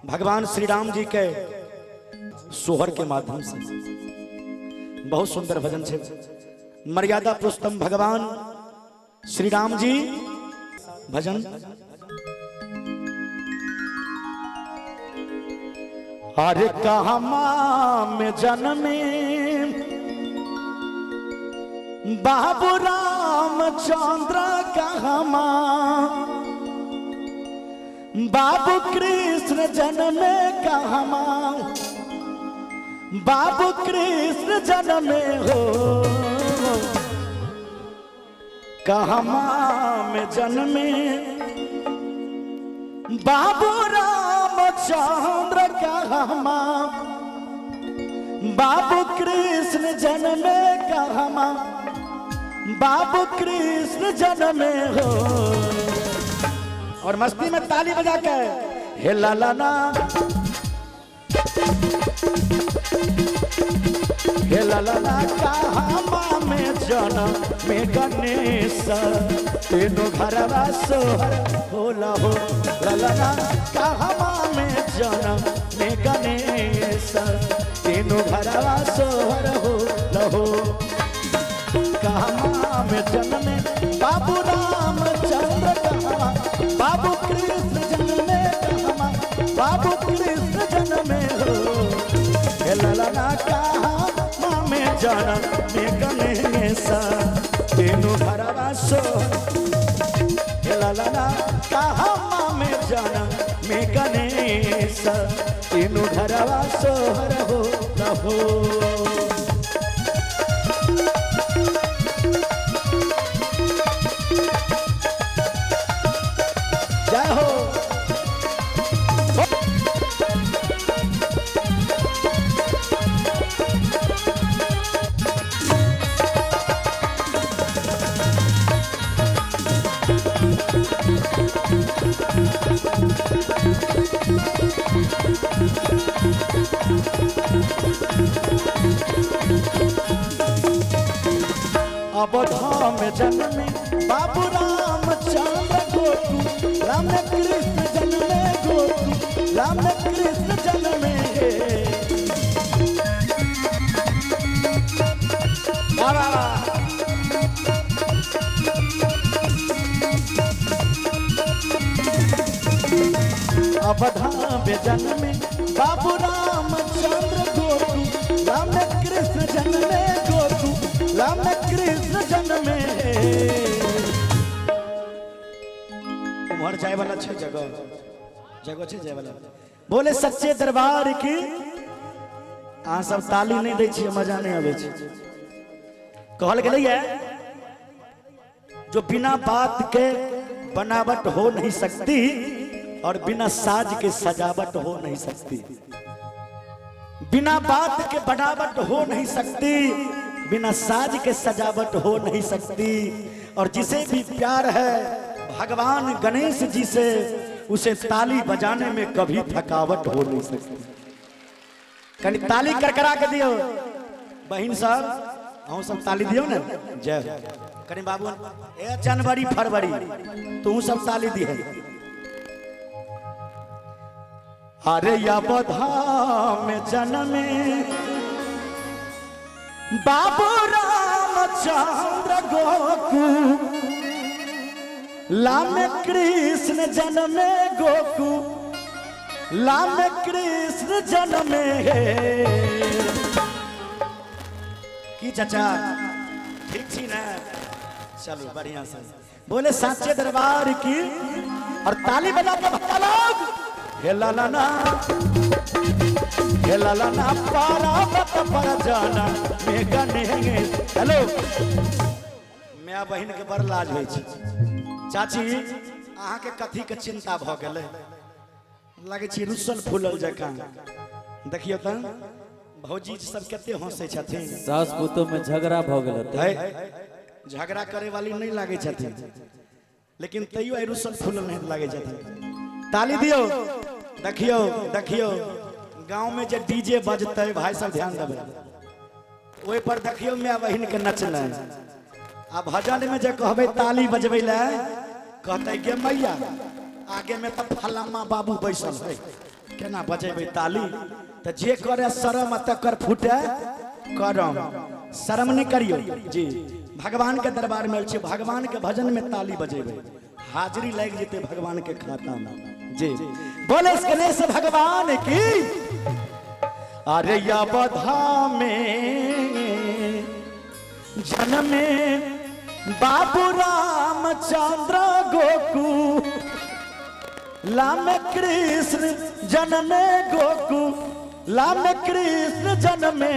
भगवान श्री राम जी के सोहर के माध्यम से बहुत सुंदर भजन छे। मर्यादा पुरुषोत्तम भगवान श्री राम जी भजन। अरे कहाँ में जन्मे बाबू राम चंद्र, कहाँ बाबू कृष्ण जन्मे, कहाँ बाबू कृष्ण जन्मे हो, कहाँ में जन्मे बाबू राम चंद्र, कहाँ बाबू कृष्ण जन्मे, कहाँ बाबू कृष्ण जन्मे हो। और मस्ती में ताली बजा के हे ला ला ना, हे ला ला ना, कहाँ में जन्म में गणेश, तीनों घरवा सोहर होला हो। ला ला ना, कहाँ में जन्म में गणेश, तीनों घरवा सोहर हो लहो। कहाँ में जन्मे बाबू राम चंद्र, कहाँ बाबू कृष्ण जन्मे, कहाँ बाबू कृष्ण जन्मे हो। हे ललना, कहाँ में जन्म में गणेश, तीनों घरवा सो। हे ललना, कहाँ में जन्म में गणेश, तीनों घरवा सोहर हो लहो। जय हो। अवध में जन्मे बाबू राम चंद्र गोकु, राम कृष्ण जन्मे गोकु, राम कृष्ण जन्मे हे। वाह वाह वाह। अवध में जन्मे बाबू राम चंद्र गोकु, राम कृष्ण जन्मे गोकु, राम कृष्ण जन्मे। उम्हर जाए वाला छे, जगह जगह छे जाए वाला। बोले सच्चे दरबार की। अहाँ सब ताली नहीं दै छियै, मजा नहीं आबै छै। कहल गेलैए, जो बिना बात के बनावट हो नहीं सकती और बिना साज के सजावट हो नहीं सकती। बिना बात के बनावट हो नहीं सकती, बिना साज के सजावट हो नहीं सकती। और जिसे भी प्यार है भगवान गणेश जी से, उसे ताली बजाने में कभी थकावट हो नहीं सकती। कनी ताली करकरा के दियो बहिन सब, अहूँ सब ताली दियो ने। जय हो। कनी बाबू, ए जनवरी फरवरी तू सब ताली दिहे। अरे अवधा में जन्मे बाबू रामचंद्र गोकु, लाम कृष्ण जन्मे गोकु, लाम कृष्ण जन्मे हे। की चाचा, ठीक छी ना? चलो बढ़िया से। बोले साचे दरबार की। और ताली बजा के भक्ता लोग, हे ला ला ना, हे ला ला ना, पारा पर जाना मैं गणेश। हेलो, माय बहिन के बड़ लाज होइ छै। चाची, अहाँ के कथी के चिंता भ गेलै? लागै छी रुसल फूलल जकाँ। देखियौ तऽ भौजी सब कते हंसै छथिन। सास पुतोह में झगड़ा भऽ गेल हेतै। है, झगड़ा करे वाली नहीं लागै छथिन, लेकिन तैयो आइ रुसल फूलल नहीं लागै छथिन। ताली दियौ। देखियौ देखियौ, गाँव में जे डीजे बजतै, भाई सब ध्यान देबै ओहि पर, देखियौ माय बहिन के नचनाइ। आ भजन में जे कहबै ताली बजबै लए, कहतै गे मैया, आगे में तऽ फलामा बाबू बैसल है। केना बजेबै ताली? तऽ जे करे शरम आ तकर फूटे करम। शरम नहि करियौ जी। भगवान के दरबार में छी, भगवान के भजन में ताली बजेबै, हाजिरी लागि जेतै भगवान के खाता में जी। बोले गणेश भगवान की। अरे अवधा में जन्मे बाबू रामचंद्र गोकू लाम कृष्ण जन्मे, गोकू लाम कृष्ण जन्मे।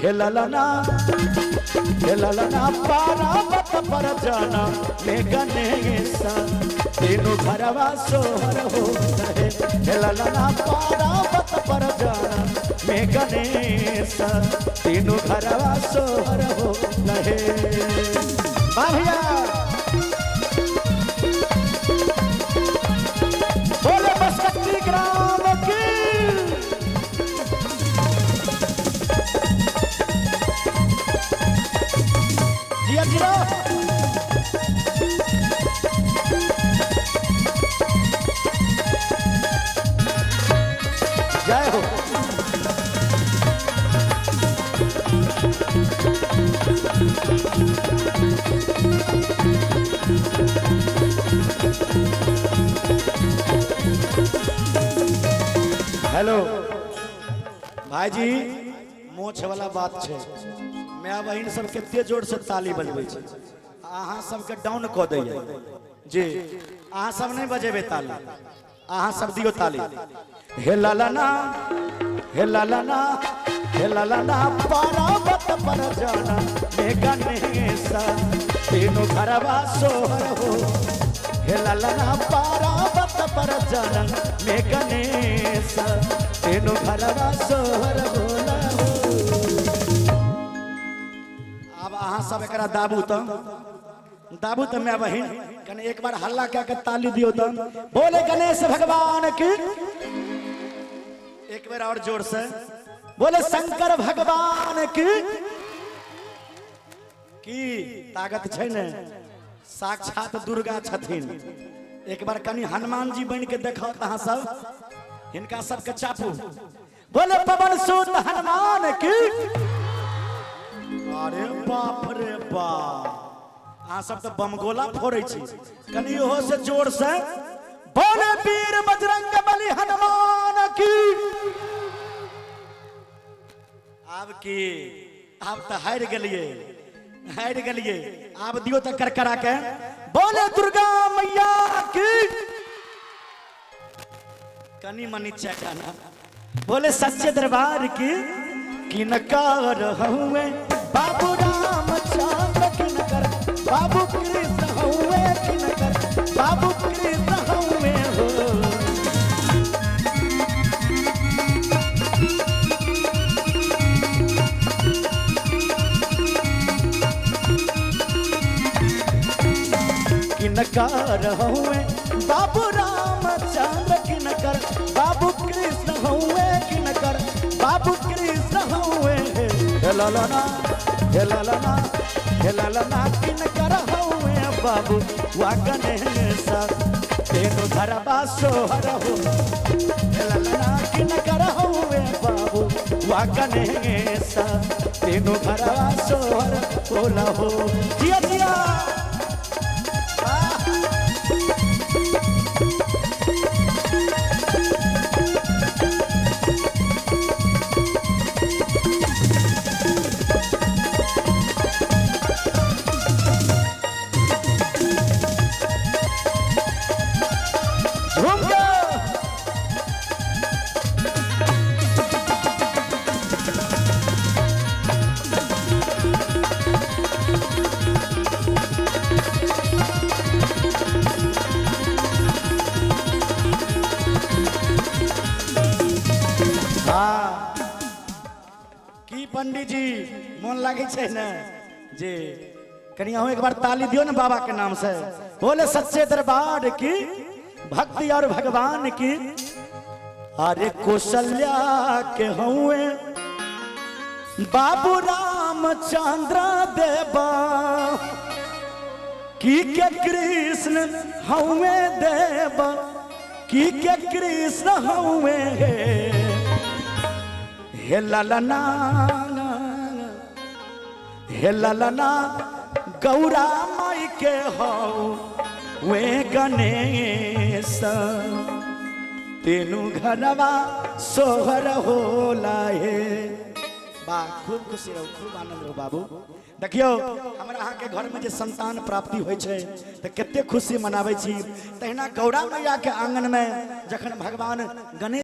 हे ललना, हे ललना पारावत पर जाना मे गणेश, तीनों घरवा सोहर हो रहे। हे ललना पारावत पर जाना मे गणेश, तीनों घरवा सोहर हो रहे। वाह भैया, बोले बसकट्टी ग्राम की। जिया जिया। जय हो। हेलो भाईजी, मोछ वाला बात छै। माय बहिन सब कते जोर से ताली बजबै छै, अहाँ सबके डाउन कऽ दैया जी। अहाँ सब नहि बजेबै ताली, अहाँ सब दियौ ताली। हे ललना, हे ललना, हे ललना पारावत पर जाना मे गणेश, तीनों घरवा सोहर हो। हे ललना पारावत पर जाना मे गणेश, तीनों घरवा सोहर होला हो। आब अहाँ सब एकरा दाबू तऽ दाबू तऽ माय बहिन कने एक बार हल्ला कए के ताली दियौ तऽ। बोले गणेश भगवान की। एक बेर और जोर से बोले शंकर भगवान की। की ताकत छै ने, साक्षात दुर्गा छथिन। एक बार कनि हनुमान जी बन के देखो अहाँ सब, हिनका सबके चापू। बोले पवन सुत हनुमान की। अरे बाप रे बाप, अहाँ सब तऽ बमगोला फोड़ै छी। कनि ओहो से जोर से बोले वीर बजरंग बली हनुमान की। आब की, आब तऽ हारि गेलियै, हारि गेलियै। आब दियौ तऽ करकरा के बोले दुर्गा मैया की। कनि मनि चकाना। बोले सच्चे दरबार की। किनकर हुए बाबू रामचंद्र, किनकर बाबू कृष्ण हुए, किनकर बाबू कृष्ण हुए हो। किनकर हुए बाबू रामचंद्र, किनकर बाबू कृष्ण हुए, किनकर बाबू कृष्ण हुए। हे ललना, हे ललना, हे ललना किनकर हुए बाबू वा गणेश, तेनु धरबा सोहर हो। हे ललना किनकर हुए बाबू वा गणेश, तेनु धरबा सोहर होला हो। जिया जिया। घूम के। हाँ की पंडित जी मोन लागै छै ने जी? कनि अहूँ एक बार ताली दियौ ने बाबा के नाम से। बोले सच्चे दरबार की, भक्ति और भगवान की। अरे कौशल्या के हुए बाबू रामचंद्र देवा, की के कृष्ण हुए देवा। की के कृष्ण हउए हे हे ललना, हे ललना गौरा माई के हौ वे गणेश। तीनू घरवा सोहर होला हे। बा खूब खुशी रहू, खूब आनंद रहू बाबू। देखियो हमरा अहाँ के घर में जे संतान प्राप्ति होइ छै तऽ कते खुशी मनाबै छी, तहिना गौरा मैया के आंगन में जखन भगवान गणेश